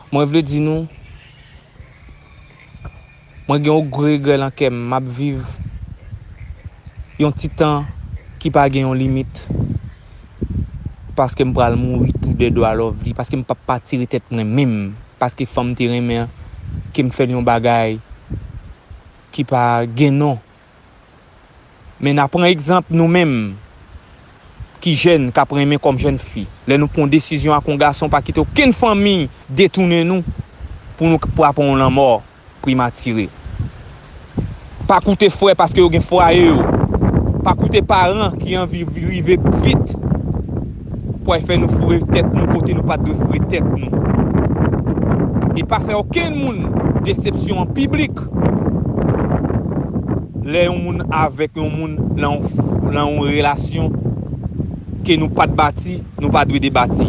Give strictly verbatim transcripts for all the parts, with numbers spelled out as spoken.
Mwen vle di nou, mwen gen yon gwo regrè nan kè m. M ap viv yon ti tan ki pa gen yon limit. Paske m pral mouri toudèdwa Lovely. Paske m p ap pa tire tèt mwen menm. Paske fanm m te renmen an, ke m fè l yon bagay ki pa gen non. Men n a pran egzanp nou menm ki jèn, k ap renmen kòm jèn fi. Lè nou pran yon desizyon ak yon gason, pa kite okenn fanmi detounen nou pou nou, pou aprann yon lanmò prematire. Pa koute frè paske yo gen fwaye yo. Pa koute paran ki anvi rive vit pou al fè nou foure tèt nou kote nou pa t dwe foure tèt nou. E pa fè okenn moun desepsyon an piblik. Lè yon moun avèk yon moun nan yon, nan yon relasyon ke nou pa t bati, nou pa dwe debati.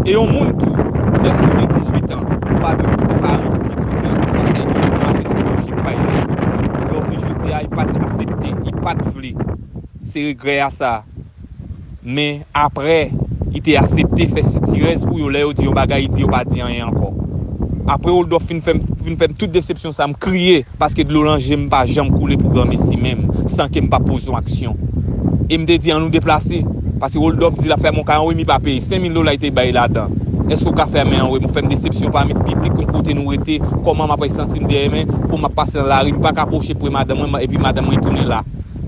E yon moun tou, dèske gen dizuit an, nou pa dwe fout paran ki di ke sa se yon mache sou lojik pa l. Lè w vin jodi a, li pa t aksepte, li pa t vle. Se regrè a sa. Men apre, li te aksepte fè sitirèz pou yo. Lè yo di yon bagay, li di yo pa di anyen ankò. Apre Woldòf fin fè m, fin fè m tout desepsyon sa, m kriye, paske dlo nan je m pa janm koule pou granmesi menm, san ke m pa poze yon aksyon. E m te di, ann nou deplase, paske Woldòf di l ap fèmen yon kay anwo, men li pa peye. Senk mil dola li te bay ladan. Èske w ka fèmen anwo? M fè m desepsyon pami piblik yon kote nou rete, kòman m ap santi m dèyè men, pou m ap pase nan lari, m pa ka pwoche pre madanm mwen, epi madanm mwen tounen la.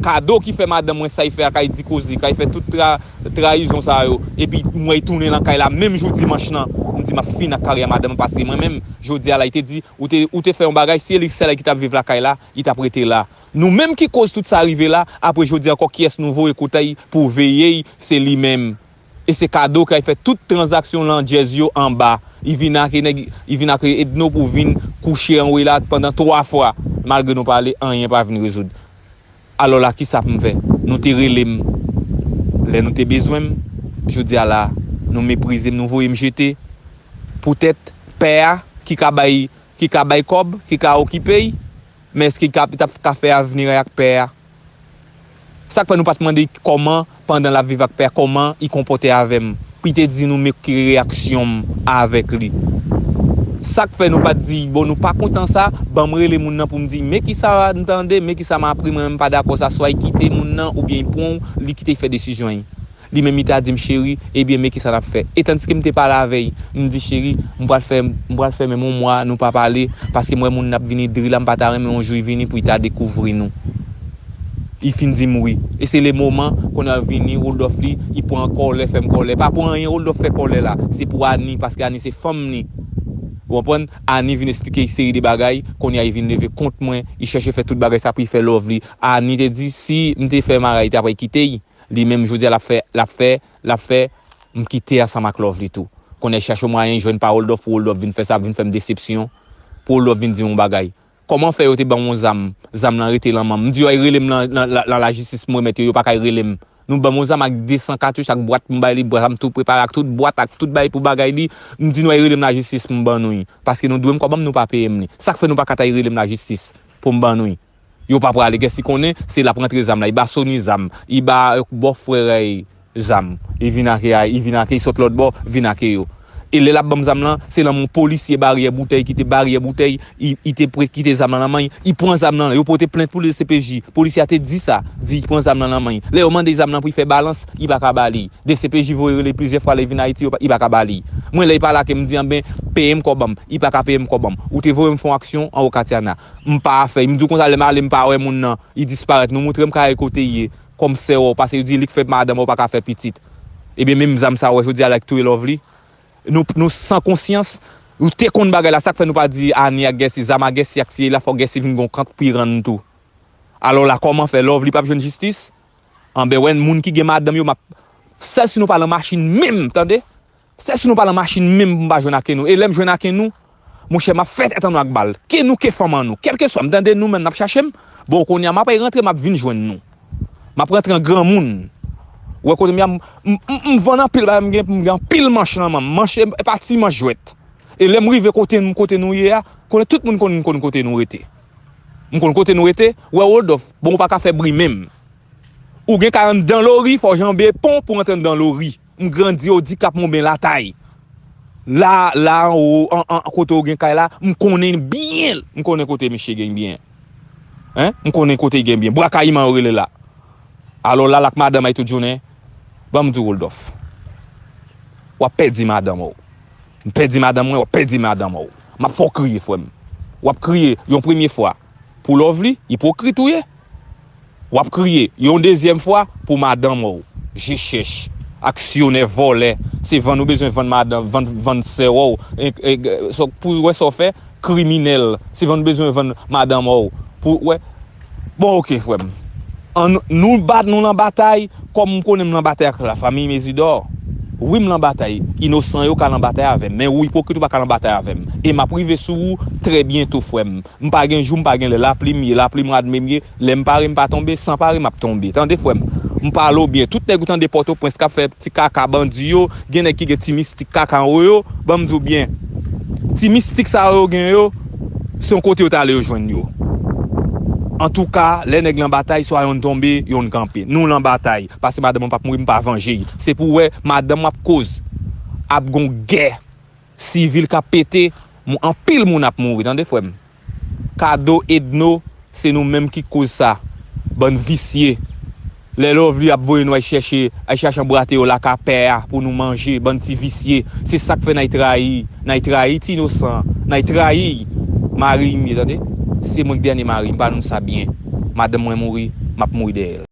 Kado ki fè madanm mwen sa li fè a, kay di koze, kay fè tout tra, trayizon sa yo, epi m wè l tounen nan kay la, menm jou dimanch lan, m di m ap fin ak karye madanm mwen, paske mwen menm, jodi a la, li te di, ou te, ou te fè yon bagay, si e li sèl ki t ap viv lakay la, li t ap rete la. Nou menm ki koz tout sa rive la, apre jodi ankò, kiyès nou voye kote l pou veye l, se li menm. E se Kado k al fè tout tranzaksyon landjèz yo anba. Li vin ak nèg, li vin ak Edno pou vin kouche anwo la pandan twa fwa. Malgre nou pale, anyen pa vin rezoud. Alò la, kisa pou m fè? Nou te rele m lè nou te bezwen m. Jodi a la, nou meprize m, nou voye m jete. Poutèt pè a ki ka bay, ki ka bay kòb, ki ka okipe l, men èske l ka, t ap ka fè avni ak pè a? Sa k fè nou pa t mande kòman, pandan l ap viv ak pè a, kòman li konpòte avè m? Pou li te di nou men ki reyaksyon m avèk li. Sa k fè nou pa t di, bon, nou pa kontan sa, ban m rele moun nan pou m di, men kisa m tande, men kisa m aprann, mwen menm m pa dakò sa, swa li kite moun nan, oubyen li pran w, li kite l fè desizyon li. Li menm li ta di m, cheri, ebyen, men kisa n ap fè. E tandiske m te pale avè l, m di, cheri, m pral fè, m pral fè menm yon mwa, nou pa pale, paske m wè moun nan ap vini dri la, m pa ta renmen yon jou li vini pou li ta dekouvri nou. Li fin di m wi. E se le moman, kounye a vini, Woldòf li, li pran kòlè, fè m kòlè. Pa pou anyen Woldòf fè kòlè la. Se pou Ani, paske Ani se fanm li. Ou konprann? Ani vin esplike l seri de bagay, kounye a li vin leve kont mwen, li chèche fè tout bagay sa pou li fè Lovely. Ani te di, si m te fè maray, li ta pral kite l. Li menm, jodi a, l ap fè, l ap fè, l ap fè, m kite ansanm ak Lovely tou. Kounye a, li chache yon mwayen, li jwenn pa Woldòf, pou Woldòf vin fè sa, vin fè m desepsyon, pou Woldòf vin di m yon bagay. Kòman fè yo te ban m yon zam? Zam nan rete lan men m. M di yo al rele m nan, nan, nan, nan lajistis pou m remèt yo, yo pa ka al rele m. Nou ban m yon zam ak de san katouch, ak bwat pou m bay li, zam tou prepare ak tout bwat, ak tout bagay pou bagay li. M di nou al rele m lajistis pou m ban nou l. Paske nou dwe m kòb an m, nou pa peye m li. Sa k fè nou pa ka t al rele m lajistis pou m ban nou l? Yo pa prale, gèsi konnen, se l ap rantre zam la. Li ba Sony zam, li ba, eh, bòfrè a zam. Li vin ak, li vin ak, li sot lòt bò, vin ak yo. E lè l ap ban m zam lan, se lanmen yon polisye baryè boutèy ki te baryè boutèy, li, li te pre-, kite zam lan nan men l, li pran zam lan, yo pote plent pou D C P J. Polisye a te di sa, di li pran zam lan nan men l. Lè yo mande zam lan pou l fè balans, li pa ka ba li. D C P J voye rele plizyè fwa, lè l vin Ayiti, yo pa, li pa ka ba li. Mwen, lè l pale ak m, m di, anben, peye m kòb an m. Li pa ka peye m kòb an m. Ou te voye m fè yon aksyon anwo Katiana. M pa fè. M di w konsa, lè m ale, m pa wè moun nan. Li disparèt. Nou montre m kare kote l ye. Kòm sè w, paske yo di li k fè madanm ou pa ka fè pitit. Ebyen, menm zam sa, w wè, jodi a la, ki touye Lovely. Nou, nou san konsyans. Ou te konn bagay la, sa k fè nou pa di Ani ak Gèsi, zam a Gèsi ak siye la, fòk Gèsi vin gon kant pou l rann tou. Alò la, kòman fè Lovely p ap jwenn jistis? Anben, wè, moun ki gen madanm yo, m ap, sèl si nou pa nan machin menm, tande? Sèl si nou pa nan machin menm pou m pa jwenn ak nou. E lè m jwenn ak nou, monchè, m ap fè tèt an nou ak bal. Ke nou, ke fanm an nou. Kèlkeswa, m tande nou menm n ap chache m. Bon, kounye a, m ap rantre, m ap vin jwenn nou. M ap rantre an granmoun. Wè kote m ye a, m, m, m, m vann anpil bagay, m gen, m gen anpil manch nan men m. Manch, e pa ti manch jwèt. E lè m rive kote m, kote nou ye a, konnen tout moun konn, konn kote nou rete. M konn kote nou rete, wè Woldòf, bon, ou pa ka fè bri menm. Ou gen kay anndan lori, fò w janbe pon pou w antre anndan lori. M grandi Odikap, Monben, Latay. La, la anwo, an, an, kote w gen kay la, m konnen byen, m konnen kote misye gen byen. Hein? M konnen kote l gen byen. Bwa Kayiman yo rele la. Alò, l al ak madanm ay tout jounen. Ban m di w, Woldòf. W ap pèdi madanm ou. M pèdi madanm mwen, w ap pèdi madanm ou. M ap fè w kriye, frè m. W ap kriye yon premye fwa pou Lovely, ipokrit ou ye. W ap kriye yon dezyèm fwa pou madanm ou. Je chèch, aksyonè, vòlè. Se vann ou bezwen vann madanm, vann, vann sè ou. E, e, so, pou wè sa w fè, kriminèl. Se vann ou bezwen vann madanm ou. Pou wè. Bon, oke, frè m. An, nou bat, nou nan batay, kòm m konnen m nan batay ak lafanmi Mezidò. Wi, m nan batay. Inosan yo ka nan batay avè m. Men ou ipokrit ou pa ka nan batay avè m. E m ap rive sou ou trè byento, frè m. M pa gen jou, m pa gen lè. Lapli m ye, lapli m rad men m ye. Lè m pare, m pa tonbe. San pare, m ap tonbe. Tande, frè m. M pale w byen. Tout nèg ou tande Pòtoprens k ap fè ti kaka bandi yo, gen nèg ki gen ti mistik kaka anwo yo, ban m di w byen. Ti mistik sa yo gen yo, se yon kote yo t ale yo jwenn yo. Antouka, lè nèg lan batay, swa yonn tonbe, yonn kanpe. Nou lan batay. Paske madanm mwen p ap mouri, m pa vanje l. Se pou w wè, madanm mwen ap koz. Ap gon gè sivil k ap pete, anpil moun ap mouri, tande, frè m. Kado, Edno, se nou menm ki koz sa. Bann visye. Lè Lovely ap voye nou al chèche, al chèche anbrate yo lakay pè a pou nou manje, bann ti visye. Se sa k fè n al trayi, n al trayi ti inosan, n al trayi mari m ye, tande. Se mwen k dènye mari, m pa nou sa byen. Madanm mwen mouri, m ap mouri dèyè l.